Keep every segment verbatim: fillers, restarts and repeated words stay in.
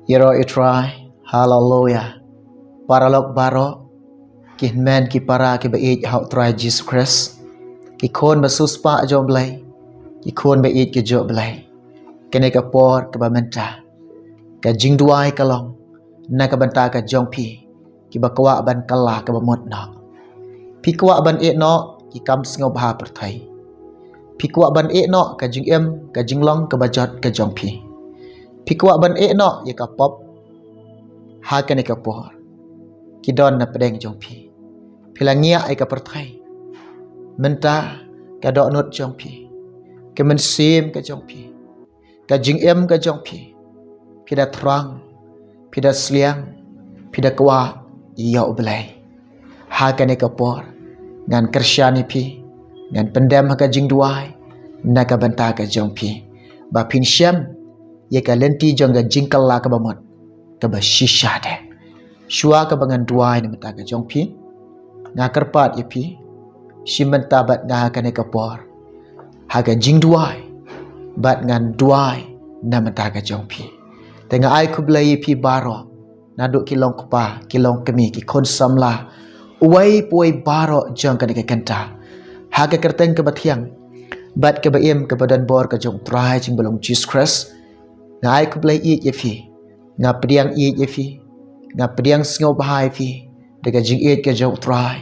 Ïaroh ïa u Trai. Haleluya. Paralok baroh, ki hynmen ki para kiba ïeit ha u Trai Jisu Khrist, ki khun ba siewspah jong u Blei, ki khun ba ïeit ki jong u Blei. Kane ka por kaba mynta, ka jingduwai ka long na ka bynta ka jong phi kiba kwah ban kylla kaba mut noh. Phi kwah ban ïeh noh ki kam sngewbha pyrthei. Phi kwah ban ïeh noh ka jingim, ka jinglong kaba jot ka jong phi. Phi kwah ban ïeh noh ïa ka pop. Ha kane ka por, ki don na pdeng jong phi. Phi la ngiah ïa ka pyrthei. Mynta ka dohnud jong phi, ka mynsiem ka jong phi, ka jingim ka jong phi, phi da thrang, phi da sliang, phi da kwah ïa u Blei. Ha kane ka por, ngan kyrshan ïa phi, ngan pyndem ha ka jingduwai na ka bynta ka jong phi, ba phin shem ïa ka lynti jong ka jingkylla kaba mut, kaba shisha de. Shuwa kaba ngan duwai na bynta ka jong phi, nga kyrpad ïa phi, shim bynta bad nga ha kane ka por, ha ka jingduwai, bad ngan duwai na bynta ka jong phi. Te nga ai khublei ïa phi baroh, naduh ki long kpa, ki long kmie, ki khun samla, uwei pa uwei baroh jong kane ka kynta, ha ka kyrteng kaba thiang bad kaba im kaba don bor ka jong u Trai jong u Blei Jisu Khrist, nga ai khublei ïeit ïa phi, nga pdiang ïeit ïa phi, nga pdiang sngewbha ïa phi da ka jingïeit ka jong u Trai,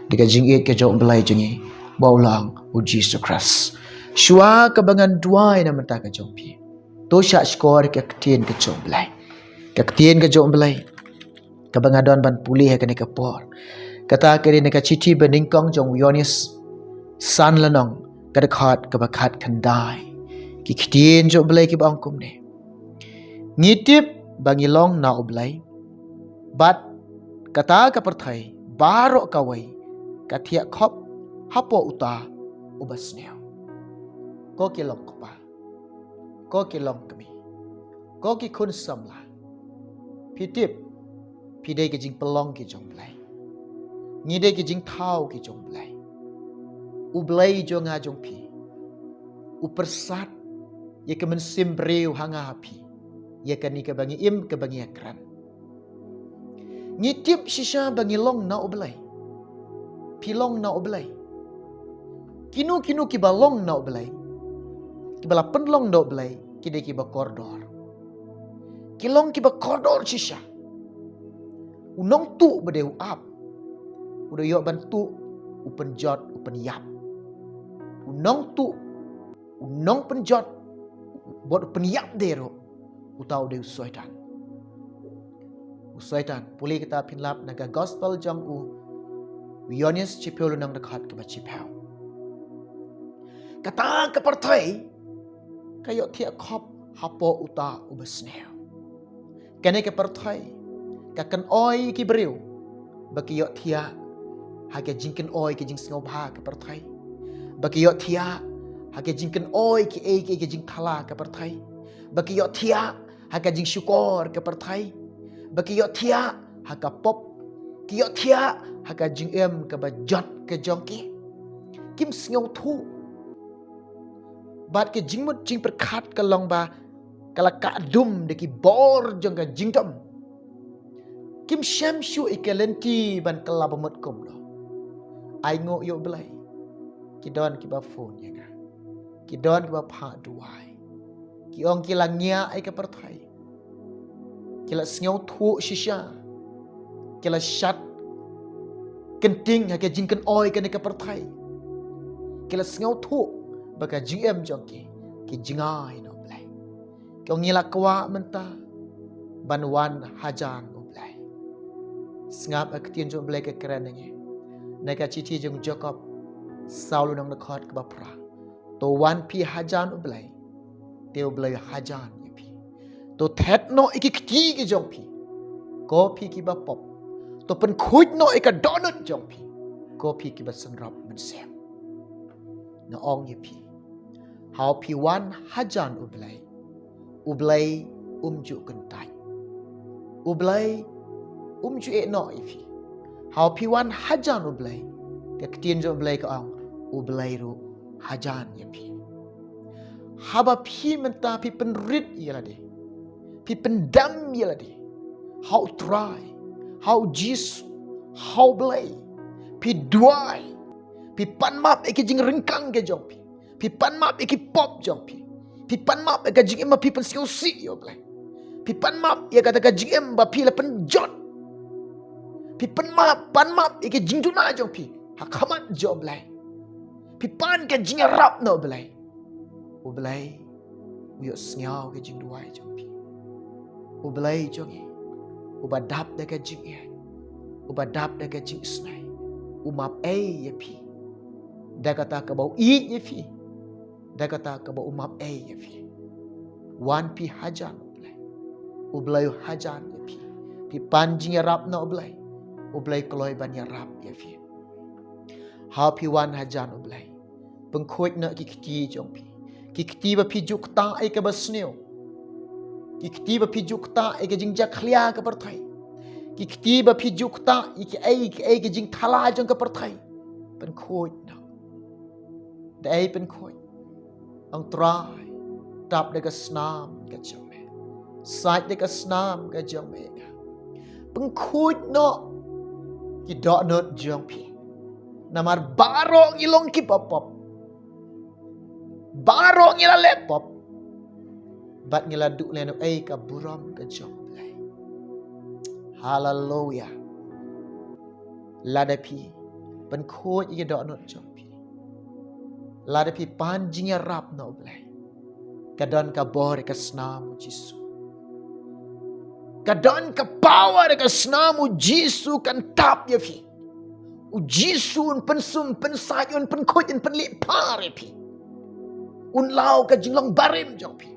da ka jingïeit ka jong u Blei jong ngi, ba u long u Jisu Khrist. Shuwa kaba ngan duwai na bynta ka jong phi, to shah shkor ka ktien ka jong u Blei. Ka ktien ka jong u Blei kaba nga don ban pule ha kane ka por, kata ka dei na ka shithi ba nyngkong jong u Ïoannis, san lynnong, ka dkhot kaba khatkhyndai. Ki ktien jong u Blei kiba ong kumne: Ngi tip ba ngi long na u Blei, bad kata ka pyrthei baroh kawei ka thiah khop hapoh uta uba sniew. Ko ki long kpa, ko ki long kmie, ko ki khun samla, phi tip phi dei ki jingpynlong ki jong u Blei. Ngi dei ki jingthaw ki jong u Blei. U Blei jong nga jong phi, u pyrsad ïa ka mynsiem briew ha nga ha phi, ïa kane kaba ngi im, kaba ngi ïakren. Ngi tip shisha ba ngi long na u Blei. Phi long na u Blei. Kino kino kiba long na u Blei, kiba la pynlong na u Blei, ki dei kiba kordor. Ki long kiba kordor shisha. U nongtuh ba dei u ap, u dei u ïoh ban tuh, u pynjot, u pynïap. U nongtuh, u nongpynjot bad u pynïap de ruh, uta u dei u Soitan. U Soitan, pule kita phin lap na ka gospel jong u Ïoannis shiphew lynnong, dkhot kaba shiphew. Kata ka pyrthei ka ïohthiah khop hapoh uta uba sniew. Kane ka pyrthei ka kynoi ki briew ba ki ïohthiah ha ka jingkynoi ka jingsngewbha ka pyrthei, ba ki ïohthiah ha ka jingkynoi kiei kiei ka jingthala ka pyrthei, ba ki ïohthiah ha ka jingshukor ka pyrthei, ba ki ïohthiah ha ka pop, ki ïohthiah ha ka jingim kaba jot ka jong ki. Kim sngewthuh. Bad ka jingmut jingpyrkhat ka long ba ka la kah dum da ki bor jong ka jingdom. Kim shem shuh ïa ka lynti ban kylla ba mut kumno. Ainguh ïa u Blei. Ki don kiba phone ïa nga, ki don kiba phah duwai. Ki ong ki la ngiah ïa ka pyrthei. Ki la sngewthuh shisha. Ki la shad kynting ha ka jingkynoi kane ka pyrthei. Ki la sngewthuh ba ka jingim jong ki, ki jngai na u Blei. Ki ong ngi la kwah mynta ban wan hajan u Blei. Sngap ka ktien jong u Blei ka kren na ngi na ka shithi jong u Jakob, saw lynnong, dkhot kaba phra. To wan phi hajan u Blei, te u Blei hajan ïa phi. To thet noh ïa ki kti ki jong phi, ko phi kiba pop. To pynkhuid noh ïa ka dohnud jong phi, ko phi kiba synrop mynsiem. Nga ong ïa phi, haba phi wan hajan u Blei, u Blei um ju kyntait. U Blei um ju ïeh noh ïa phi. Haba phi wan hajan u Blei, ka ktien jong u Blei ka ong, u Blei ruh hajan ïa phi. Haba phi mynta phi pynrit ïa lade, Phi pyndam ïa lade ha U Trai, ha U Jisu, ha U Blei. Phi duwai. Phi pan map ïa ki jingryngkang ka jong phi. Phi pan map ïa ki pop jong phi. Phi pan map ïa ka jingim ba phi pynsngewsih ïa U Blei. Phi pan map ïa kata ka jingim ba phi la pynjot. Phi pan map, pan map ïa ka jingduna jong phi ha khmat jong U Blei. Phi pan ka jingïarap na U Blei. U Blei u ïohsngew ka jingduwai jong phi. U Blei jong ngi, uba dap da ka jingïeit, uba dap da ka jingisynei, u map ei ïa phi. Da kata kaba u ïeit ïa phi, da kata kaba u map ei ïa phi. Wan phi hajan U Blei. U Blei u hajan ïa phi. Phi pan jingïarap na U Blei. U Blei kloi ban ïarap ïa phi. Ha phi wan hajan U Blei, pynkhuid noh ki kti jong phi. Ki kti ba phi ju ktah ïa kaba sniew. Ki kti ba phi ju ktah ïa ka jingjakhlia ka pyrthei. Ki kti ba phi ju ktah ïa kiei kiei ki jingthala jong ka pyrthei. Pynkhuid noh. Da ei pynkhuid? Ong Trai, tap da ka snam ka jong me. Sait da ka snam ka jong me ïa nga. Pynkhuid noh ki dohnud jong phi. Namar baroh ngi long kiba pop. Baroh ngi la leh pop. Bad ngi la duh lehnoh ei ka burom ka jong U Blei. Haleluya. Lada phi pynkhuid ïa ki dohnud jong phi, lada phi pan jingïarap na U Blei, ka don ka bor ïa ka snam U Jisu. Ka don ka power ïa ka snam U Jisu kan tap ïa phi. U Jisu un pynsum, pynsait, un pynkhuid, un pynlipar ïa phi. Un law ka jinglong barim jong phi.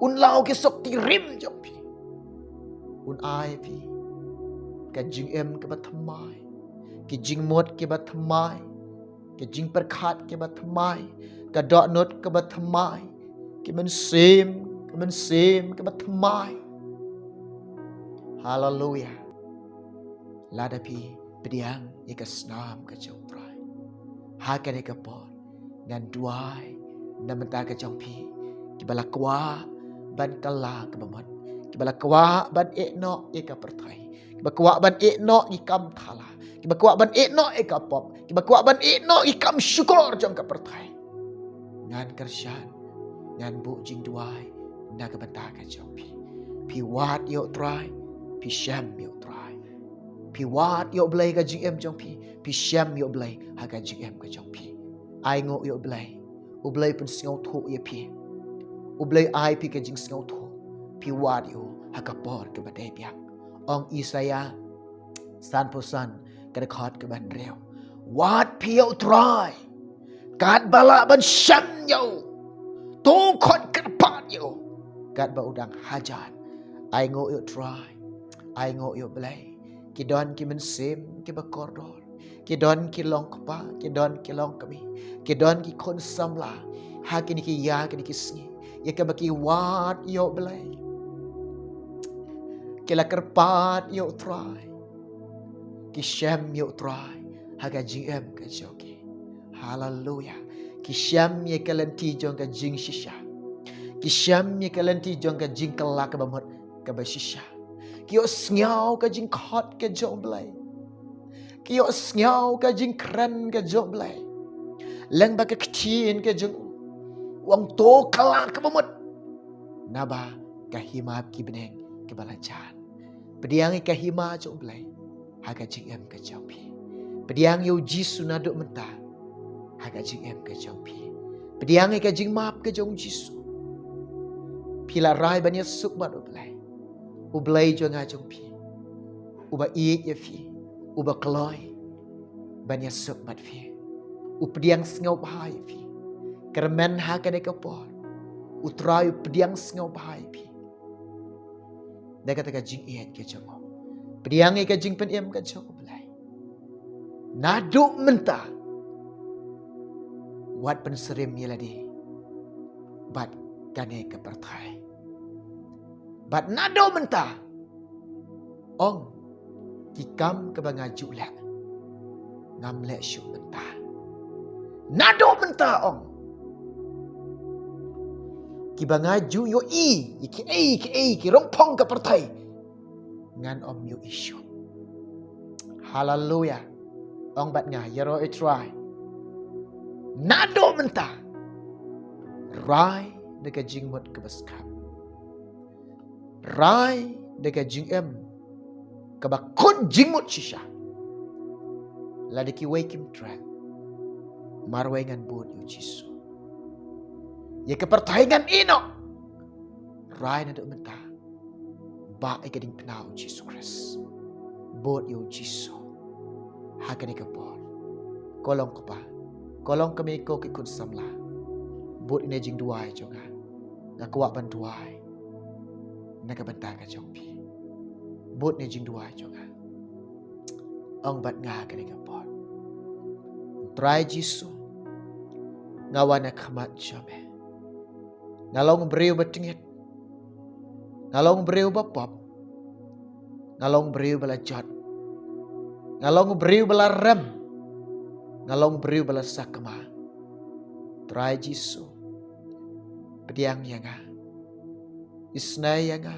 Un law ki sokti rim jong phi. Un ai phi ka jingim kaba thymmai, ki jingmut kiba thymmai, ki jingpyrkhat kiba thymmai, ka dohnud kaba thymmai, ki mynsiem, ka mynsiem kaba thymmai. Haleluya. Lada phi pdiang ïa ka snam ka jong U Trai, ha kane ka por ngan duwai na bynta ka jong phi kiba la kwah ban kylla kaba mut, kiba la kwah ban ïeh noh ïa ka pyrthei, kiba kwah ban ïeh noh ïa ki kam thala, kiba kwah ban ïeh noh ïa ka pop, kiba kwah ban ïeh noh ïa ki kam shukor jong ka pyrthei. Ngan kyrshan, ngan buh jingduwai na ka bynta ka jong phi. Phi wad ïa U Trai, phi shem ïa U Trai. Phi wad ïa U Blei ka jingim jong phi, phi shem ïa U Blei ha ka jingim ka jong phi. Ai nguh ïa U Blei. U Blei pynsngewthuh ïa phi. U Blei ai phi ka jingsngewthuh. Phi wad ïa U ha ka por kaba dei biang. Ong Isaïah sanphew san, ka dkhot kaba hynriew. Wad phi ïa U Trai katba lah ban shem ïa U. To khot kyrpad ïa U katba U dang hajan. Ai nguh ïa U Trai. Ai nguh ïa U Blei. Ki don ki mynsiem kiba kordor. Ki don ki longkpa, ki don ki longkmie, ki don ki khun samla ha kine ki ïa, kine ki sngi, ïa kaba ki wad ïa U Blei. Ki la kyrpad ïa U Trai. Ki shem ïa U Trai ha ka jingim ka jong ki. Haleluya. Ki shem ïa ka lynti jong ka jingshisha. Ki shem ïa ka lynti jong ka jingkylla kaba mut kaba shisha. Ki ïohsngew ka jingkhot ka jong U Blei. Ki ïohsngew ka jingkren ka jong U Blei. Lyngba ka ktien ka jong U. U ong to kylla kaba mut. Naba ka hima ki bneng kaba la jan. Pdiang ïa ka hima jong U Blei ha ka jingim ka jong phi. Pdiang ïa U Jisu naduh mynta ha ka jingim ka jong phi. Pdiang ïa ka jingmap ka jong U Jisu. Phi la rai ban ïasuk bad U Blei. U Blei jong nga jong phi, uba ïeit ïa phi, uba kloi ban ïasuk bad phi. U pdiang sngewbha ïa phi. Kyrmen ha kane ka por U Trai u pdiang sngewbha ïa phi. Da kata ka jingïeit ka jong U. Pdiang ïa ka jingpynim ka jong U Blei. Naduh mynta wat pynsyriem ïa lade bad kane ka pyrthei. Bad naduh mynta ong ki kam kaba nga ju leh ngam leh shuh mynta. Naduh mynta ong Kiba nga ju ïohi ïa kiei kiei ki rong phong ka pyrthei, ngan ym ïohi shuh. Haleluya. Ong bad nga, ïaroh ïa U Trai. Naduh mynta, rai da ka jingmut kaba skhem. Rai da ka jingim kaba kut jingmut shisha. Lada kiwei kim treh, marwei ngan bud ïa U Jisu. Ïa ka pyrthei ngan ïehnoh. Rai naduh mynta, bah ïa ka diengphna U Jisu Khrist. Bud ïa U Jisu ha kane ka por. Ko long kpa, ko long kmie, ko ki khun samla, bud ïa kane ka jingduwai jong nga. Nga kwah ban duwai na ka bynta ka jong phi. Bud ïa kane ka jingduwai jong nga. Ong bad nga ha kane ka por. Trai Jisu, nga wan ha khmat jong me. Nga long briew ba tyngeh. Nga long briew ba pop. Nga long briew ba la jot. Nga long briew ba la rem. Nga long briew ba la sakma. Trai Jisu, pdiang ïa nga. Isnei ïa nga.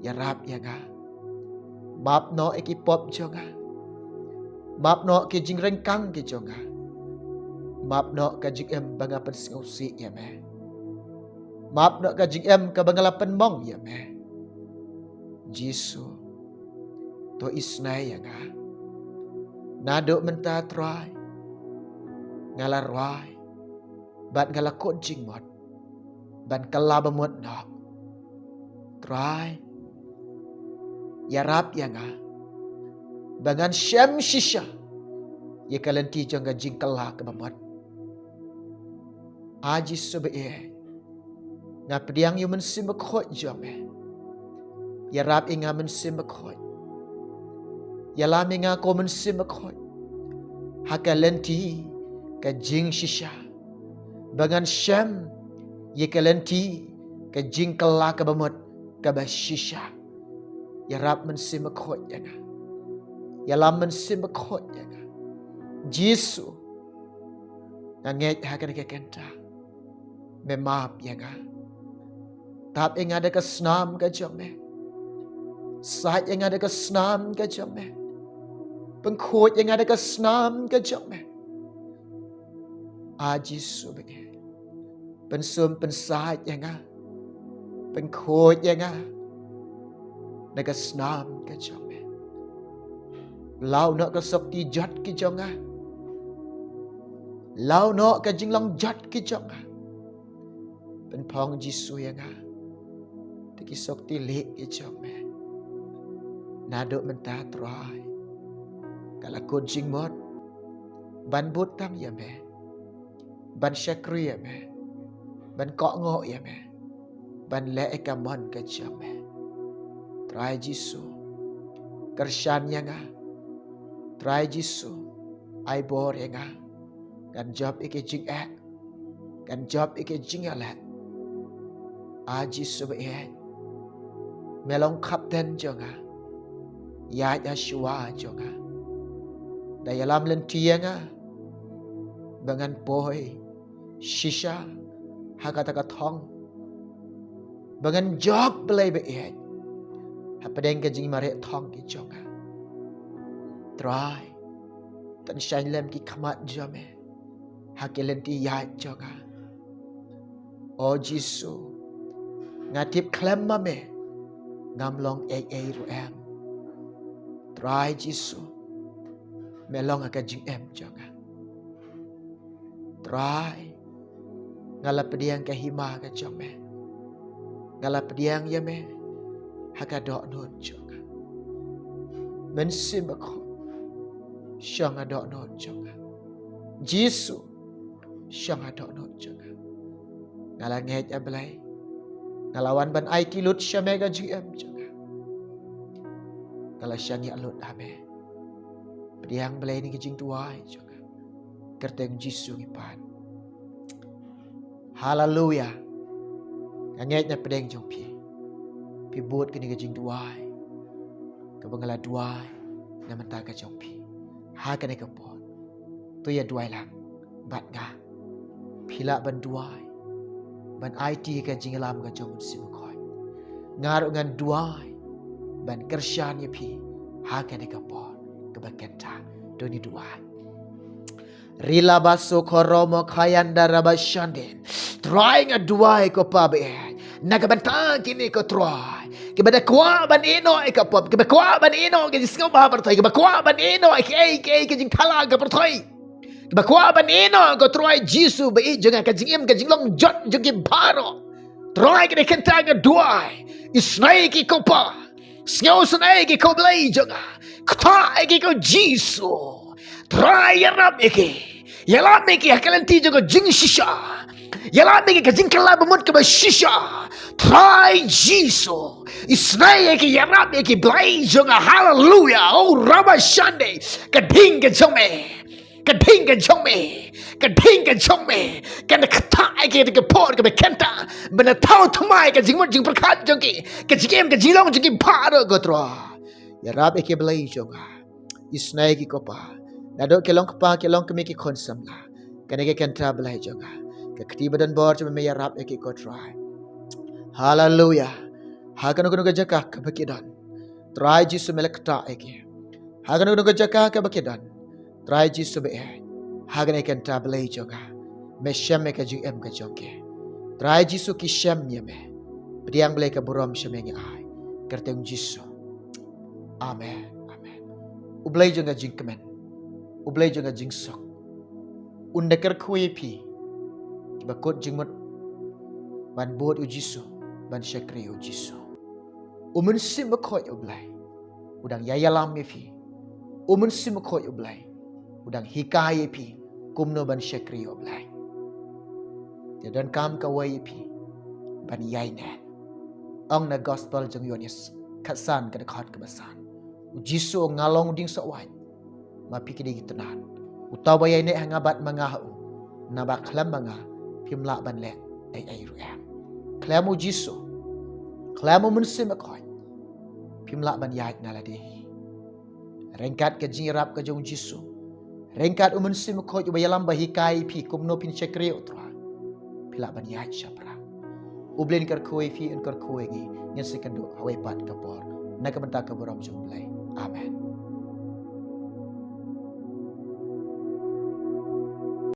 Ïarap ïa nga. Map noh ïa ki pop jong nga. Map noh ki jingryngkang ki jong nga. Map noh ka jingim ba nga pynsngewsih ïa me. Map noh ka jingim kaba nga la pynmong ïa me. Jisu, to isnei ïa nga. Naduh mynta Trai, nga la rwai bad nga la kut jingmut ban kylla ba mut noh. Trai, ïarap ïa nga ba ngan shem shisha ïa ka lynti jong ka jingkylla kaba mut. A Jisu baieit, nga pdiang ïa U Mynsiem Bakhuid jong me. Ïarap ïa nga Mynsiem Bakhuid. Ïalam ïa nga ko Mynsiem Bakhuid ha ka lynti ka jingshisha, ba ngan shem ïa ka lynti ka jingkylla kaba mut kaba shisha. Ïarap Mynsiem Bakhuid ïa nga. Ïalam Mynsiem Bakhuid ïa nga. Jisu, nga ngeit ha kane ka kynta, me map ïa nga. Tap ïa nga da ka snam ka jong me. Sait ïa nga da ka snam ka jong me. Pynkhuid ïa nga da ka snam ka jong me. A Jisu baieit, pynsum pynsait ïa nga. Pynkhuid ïa nga da ka snam ka jong me. Law noh ka sopti jot ki jong nga. Law noh ka jinglong jot ki jong nga. Pynphong Jisu ïa nga da ki sopti lieh ki jong me. Naduh mynta Trai, nga la kut jingmut ban bud tang ïa me, ban shakri ïa me, ban kohnguh ïa me, ban leh ïa ka mon ka jong me. Trai Jisu, kyrshan ïa nga. Trai Jisu, ai bor ïa nga. Ngan jop ïa ka jingeh, ngan jop ïa ka jingïaleh. A Jisu baieit, me long kapten jong nga. Ïaid ha shuwa jong nga. Da ïalam lynti ïa nga ba ngan poi shisha ha kata ka thong, ba ngan jop Blei baieit hapdeng ka jingmareh thong ki jong nga. Trai, to shah lem ki khmat jong me ha ki lynti ïaid jong nga. O Jisu, nga tip khlem ma me ngam long ei ei ruh em. Trai Jisu, me long ha ka jingim jong nga. Trai, nga la pdiang ka hima ka jong me. Nga la pdiang ïa me ha ka dohnud jong nga. Mynsiem Bakhuid, shong ha dohnud jong nga. Jisu, shong ha dohnud jong nga. Nga la ngeit, A Blei. Nga la wan ban ai ki lut sha me ka jingim jong nga. Nga la shaniah lut ha me. Pdiang Blei ïa kane ka jingduwai jong nga. Kyrteng Jisu ngi pan. Haleluya. Nga ngeit na pdeng jong phi, phi bud kane ka jingduwai kaba nga la duwai na bynta ka jong phi ha kane ka por. To ïa duwai lang bad nga. Phi lah ban duwai ban aiti ka jingïalam ka jong u Mynsiem Bakhuid. Nga ruh ngan duwai ban kyrshan ïa phi ha kane ka por kaba kynta. To ngin duwai. Rila baso koromo kayanda rabashanden. Trai nga duwai ko Pa ba ïeit, na ka bynta kine ko Trai kiba da kwah ban ïehnoh ïa ka pop, kiba kwah ban ïehnoh ïa ka jingsngewbha pyrthei, kiba kwah ban ïehnoh ïa ka, ïa ka, ïa ka jingthala ka pyrthei, kiba kwah ban ïehnoh ko Trai Jisu ba ïeit jong nga, ka jingim ka jinglong jot jong ki baroh. Trai kane kynta nga duwai, isnei ki ko Pa, sngewsynei ki ko Blei jong nga, ktah ïa ki ko Jisu. Trai ïarap ïa ki, ïalam ïa ki ha ka lynti jong ka jingshisha, ïalam ïa ki ka jingkylla bamut kaba shisha. Trai Jisu, isnei ïa ki, ïarap ïa ki Blei jong nga. Haleluya. Oh rabashande, ka ding ka jong me, ka ding ka jong me, ka ding ka jong me kan ktah ïa ki ha ka por kaba kynta, ban thaw thymmai ka jingmut jingpyrkhat jong ki, ka jingim ka jinglong jong ki baroh ko Trai. Ïarap ïa ki Blei jong nga, isnei ïa ki ko Pa. Naduh ki long kpa ki long kmie ki khun samla, kane ka kynta Blei jong nga, ka kti ba don bor jong me ïarap ïa ki ko Trai. Haleluya. Ha kano kano ka jaka kaba ki don, Trai Jisu me la ktah ïa ki. Ha kano kano ka jaka kaba ki don, Trai Jisu ba ïeit, ha kane ka kynta Blei jong nga, me shem ïa ka jingim ka jong ki. Trai Jisu ki shem ïa me. Pdiang Blei ka burom sha me ngi ai, kyrteng Jisu. Amen. Amen. U Blei jong ka jingkmen, U Blei jong ka jingsuk, un da kyrkhu ïa phi kiba kut jingmut ban bud u Jisu, ban shakri u Jisu. U Mynsiem Bakhuid u Blei u dang ïa ïalam ïa phi. U Mynsiem Bakhuid u Blei u dang hikai ïa phi kumno ban shakri u Blei. Te donkam kawei ïa phi ban ïaineh. Ong na gospel jong Ïoannis khatsan ka dkhot kaba san, u Jisu nga long u dieng soh waiñ, ma phi ki dei ki tnat. Uta uba ïaineh ha nga bad ma nga ha u, naba khlem ma nga phim lah ban leh ei ei ruh em. Khlem u Jisu, khlem u Mynsiem Bakhuid, phim lah ban ïaid na lade hi. Ryngkat ka jingïarap ka jong u Jisu, ryngkat u Mynsiem Bakhuid uba ïalam ba hikai phi kumno phin shakri u Trai, phi lah ban ïaid shaphrang. U Blei un kyrkhu ïa phi, un kyrkhu ïa ngi. Ngin sa ïakynduh ha kawei pat ka por na ka bynta ka burom jong u Blei.